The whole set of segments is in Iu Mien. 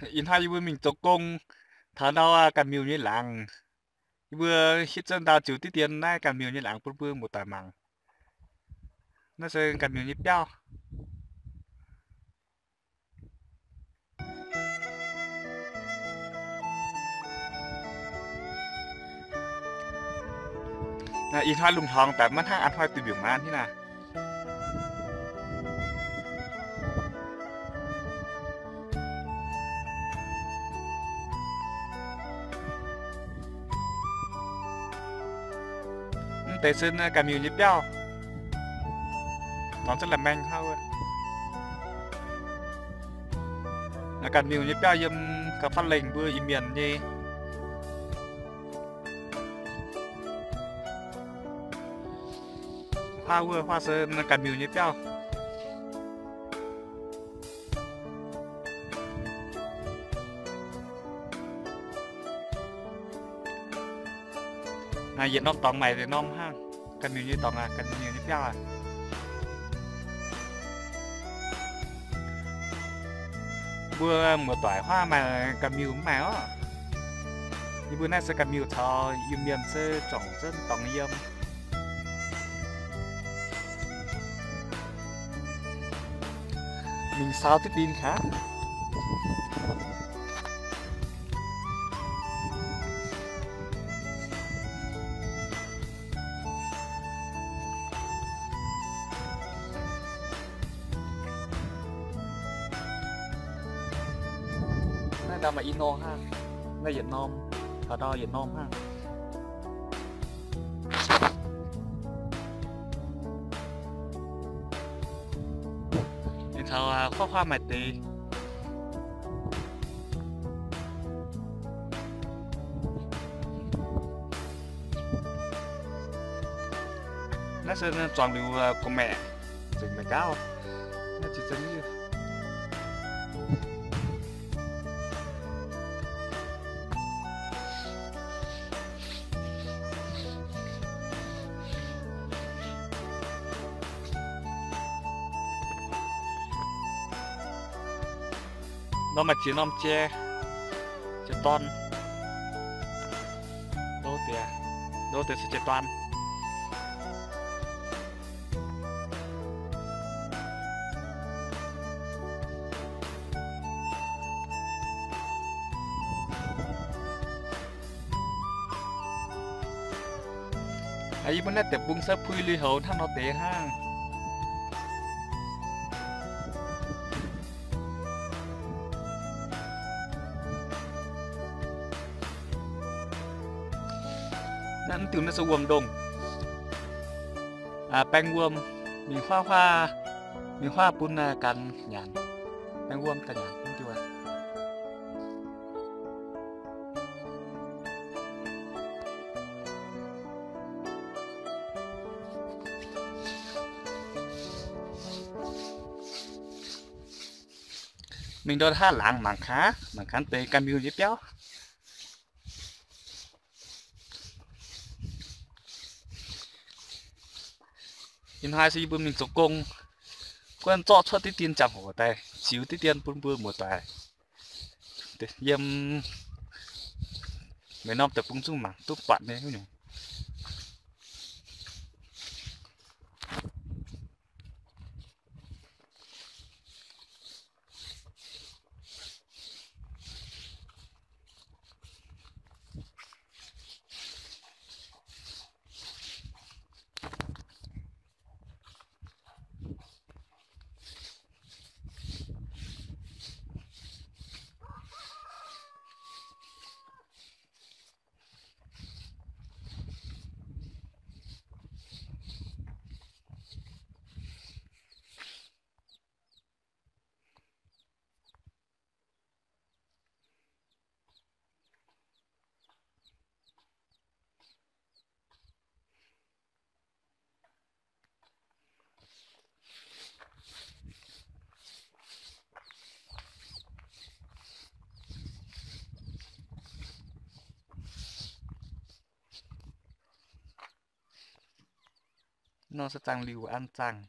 Ih hnoi yie mbuo mingh zoux gong taux ndau ganh miuh nyei laangz. Yie mbuo hitv zunv ndau ziux diqv dien naaiv ganh miuh nyei laangz bun mbuo muoz-doic mangc. Naaiv se ganh miuh nyei biauv. Ih hnoi lungh hlorngx daaih maiv hnangv a'hnoi duih mbiungc maanz hnangv naaic. Mv deix se ganh miuh nyei biauv, dorngx zengv la'maeng hnangv wuov. Ganh miuh nyei biauv yiem gauh faatv lengh mbuo Iu-Mienh nyei. Huaav wuov huaav se ganh miuh nyei biauv. Yietc norm dorngx maaih yietc norm hnangv. Ganh miuh nyei dorngx aac, ganh miuh nyei biauv aac. Mbuo muoz-doic huaav maaih ganh miuh mv maaih orqc. Yie mbuo naaiv se ganh miuh caux Iu-Mienh se juangc zunv dorngx yiem. Mingh saau diqv dien aqv. Naaiv ndau maaih i norm hnangv. Naaiv yietc norm, taux ndau yietc norm hnangv. Ninh taux huaav huaav maaih deix. Naaiv se zuangx liuz gu'maeqc, zengc meih gauv. Naaiv ziex zengc Norm maaih ziex norm jai, jai-dorn. Ndo deix, ndo deix se jai-dorn. Yie mbuo naaiv deic-bung se puix lui-houx hnangv nor deix hnangv. Naaiv mv diuh naaiv se wuom-ndongh. Baeng wuom, mingh huaav huaav, mingh huaav bun ganh nyanc. Baeng wuom daaih nyanc mv diuh. Mingh ndau haav laangz mangc gaax, mangc gaax deix ganh miuh nyei biauv. Ih hnoi se yie mbuo mingh zoux gong, guanh zorqv cuotv diqv dien ziangh hoc daaih ziux diqv dien bun mbuo muoz-doic yiem meih norm deic-bung zungv mangc duqv buatc nyei nyungc. Nor se zaangh liuz an zaangh.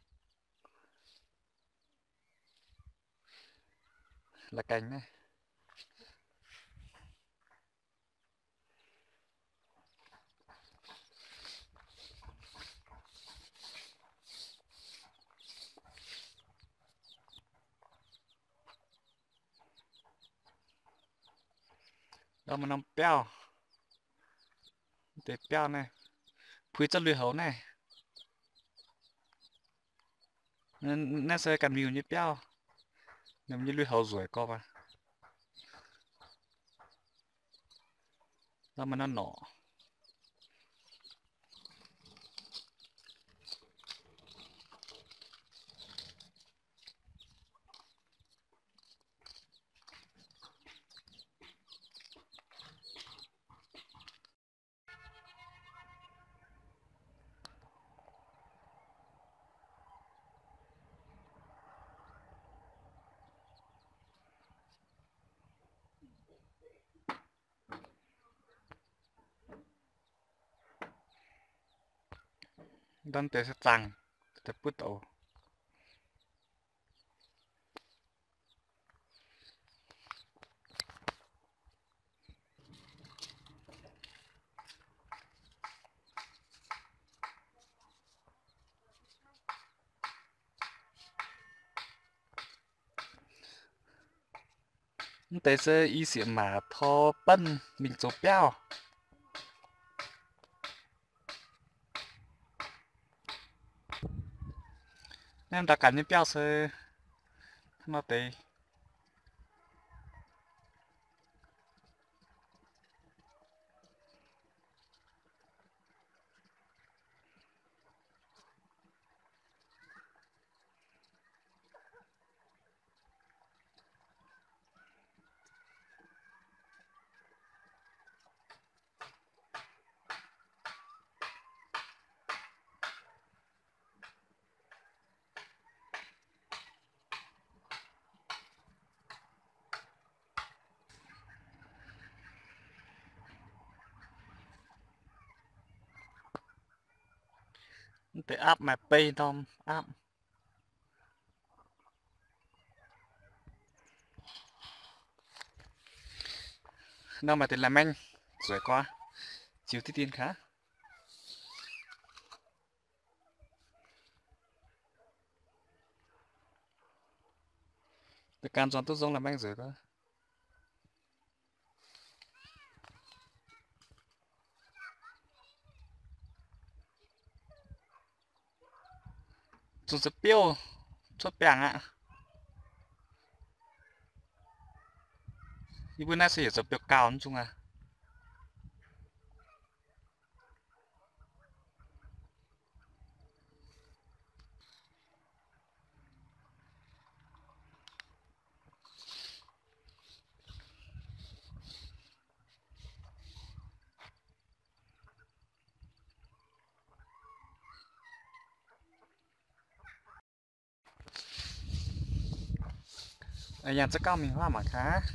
La'gaengh naaiv. Ndau maaih norm biauv, deix biauv naaiv, puix za'luih houx naaiv. Naaiv se ganh miuc nyei biauv, nyei lui-houx nzueic gorqv aqv. Ndau maaih norm norqc. Ndau deix se zaangc, deix butv douz. Mv deix se i sieqv maac tor banh mingh zoux biauv. Naaiv ndau ganh nyei biauv se hnangv nor deix. Mv deix aapv maaih bei norm aapv. Nor maaih deix la'maengv zueiz gorx, ziux diqv dien gaax. Da'ganh zuangx duqv nzong la'maengv zueiz gorx. Zungh za'biouv cuotv biangh aqv. Yie mbuo naaiv se heuc zoux biouv-gauh mv zungh aqv. Yangh za'gauh mingh huaav mangc gaax.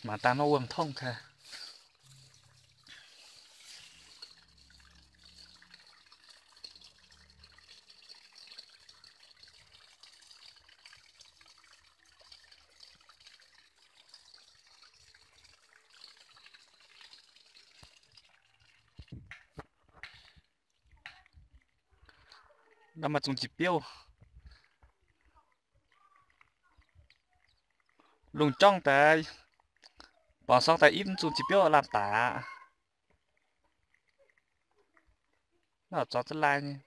Mangc dangh nor wuom tongv kaaix. Nor maaih zungh jiex biouv. Lungh jorngv daaih, borngz sorng daaih ipv zungh jiex biouv lamh daaih aqv. Naaiv zuangx za'laaih nyei.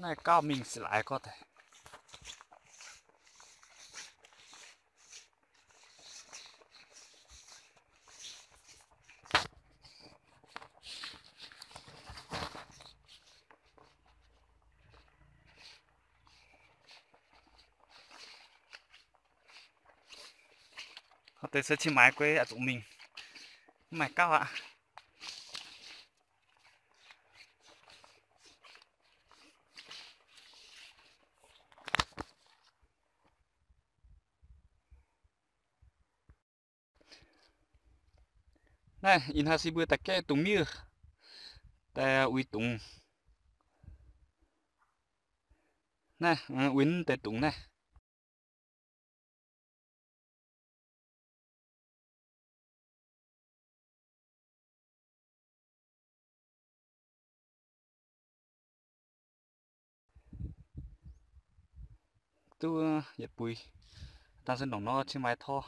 Naaiv gauh mingh se laaix gorngv daaih. Deix se qiex maaiz guei aqc zuqc mingh, mv maaih gauh aqv. Naaiv ih hnoi se mbuo daaih gaeqv dungz miev, daaih uix dungz. Naaiv uix deix dungz naaiv. Duqv yietc buix. Dangh se nongc nor cingx maaih tor.